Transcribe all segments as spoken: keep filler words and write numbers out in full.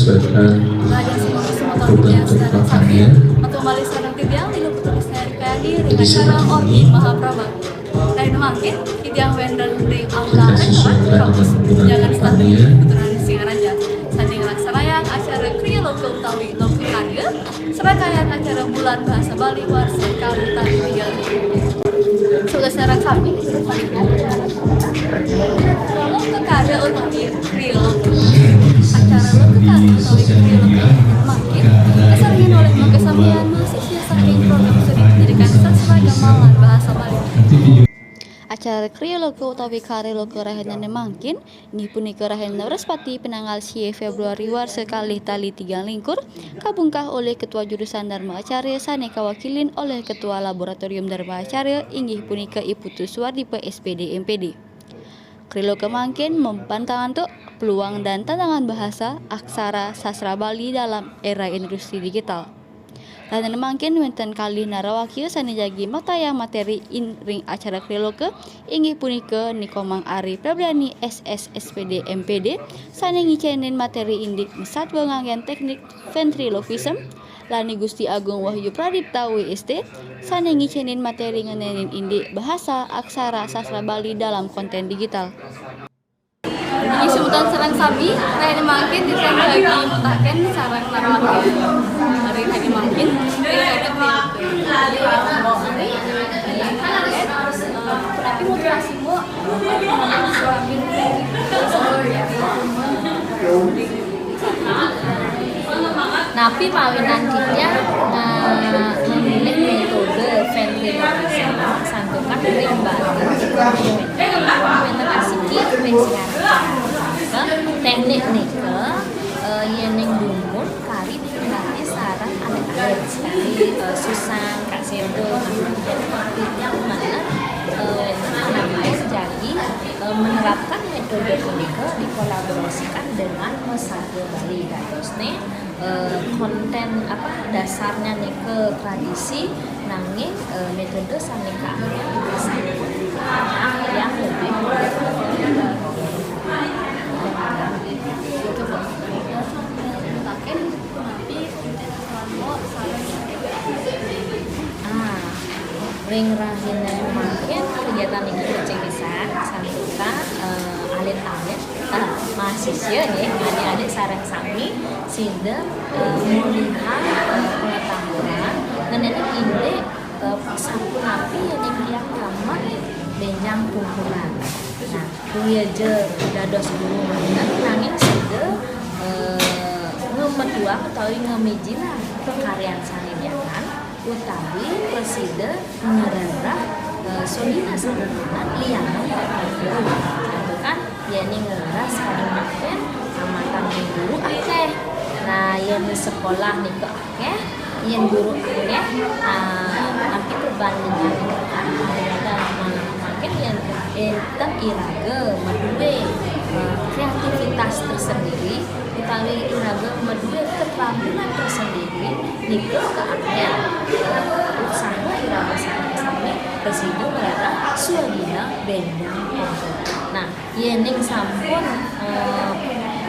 Raja semua semua tahun yang sedang sakit. Untuk malih sareng titiang, Lilo Putu Lisna Erkayani, dengan acara Orti Mahaprabha. Lain mangkin, titiang wénten ring Aula Rektorat Kampus Jangan Studi Keturunan Singaraja. Sané nglaksanayang acara Kriya Loka utawi Loka Karya, serangkaian acara Bulan Bahasa Bali warsa kalih tali tiga. Sudah sareng sami, Loka Karya utawi Kriya Loka. Acara Loka Karya utawi Kriya Loka mangkin kesarengin olih makasamian mahasiswa saking program studi pendidikan sastra agama lan bahasa Bali. Acara Kriya Loka utawi Karya Loka rahinané mangkin, inggih punika rahina Wrespati, pinanggal siu Fébruari warsa kalih tali tigang lingkur, kabungkah olih Ketua Jurusan Dharma Acarya sané kawakilin olih Ketua Laboratorium Dharma Acarya, inggih punika I Putu Suwardipa, S P D, M P D. Kriya Loka mangkin mapan kantuk peluang dan tantangan bahasa, aksara, sastra Bali dalam era industri digital. Rahinané mangkin wénten kalih narawakya sané jagi maktayang materi in ring acara Kriya Loka, inggih punika Ni Komang Ari Prabrani, S S, S P D, M P D, sané ngicénin materi indik Ni Satwa nganggén teknik ventriloquism, lan Ni Gusti Agung Wahyu Pradipta, W S T, sané ngicénin materi ngenénin indik bahasa aksara sastra Bali dalam kontén digital. Inggih semeton sareng sami, rahina mangkin titiang jagi mutaken sareng narawakya. Rahina mangkin, rahina mangkin. Punapi motivasi, Mbok? Napi mawinan titiang, eh, memilih metode ventriloquism santukan ring Bali? Wénten asiki ring Singaraja. Teknik nika, eh, yéning dumun kari dipidarta sareng alit-alit, sekadi, eh, Susan, Kak Sedo, titiang manah, eh, wénten anak jagi, eh, menerapkan metode punika dikolaborasikan dengan Masaga Bali. Dadosné, eh, kontén apa dasarnya nika tradisi, nanging, eh, metode sané kaanggén sampun yang lebih modern. Ah, ring rahina mangkin kegiatan niki becik pisan, santukan, eh, alit-alit, eh, mahasiswa nggih, adik-adik sareng sami sida, eh, mulihang, eh, pengetahuan ngenénin indik, eh, sapunapi yéning tiang tamat bénjang pungkuran. Nah, boya ja dados guru manten, nanging sida, eh, ngametuang utawi ngamijilang pakaryan sané lianan, utawi prasida ngrereh, eh, sodina sané lianan lianan guru. Santukan yéning ngrereh sakadi mangkin, tamatan guru akéh. Nah, yén sekolah nika akéh, yén guru akéh, ah, tapi perbandingan nika kan, mangkin yén, yén iraga madué, eh, kreativitas tersendiri, utawi iraga madué keterampilan tersendiri, nika kaanggén, eh, usaha iraga sami-sami prasida ngrereh swadina bénjang. Nah, yéning sampun, eh,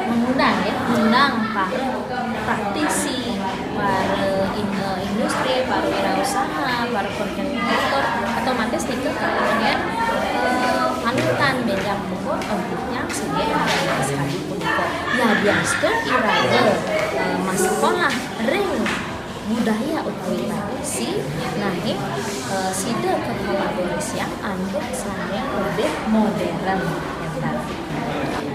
ngundang ya, ngundang para praktisi, para in-, eh, industri, para wirausaha, para konten kreator, otomatis nika kaanggén, eh, panutan bénjang pungkur, oh, yang sugih sekadi punika. Yadiastun iraga, eh, masekolah ring budaya utawi tradisi, nanging, eh, sida kakolaborasiang antuk sané lebih modern.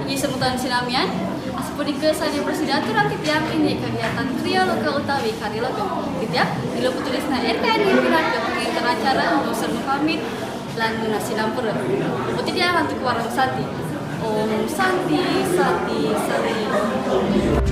Inggih semeton sinamian, asapunika sané prasida aturang titiang indik kegiatan Kriya Loka utawi Karya Loka. Titiang, Lilo Putu Lisna R K N I pinaka pangénter acara, nunas pamit, lan nunas sinampura. Puput titiang antuk warahmatullahi wabarakatuh. Om Santi, Santi, Santi.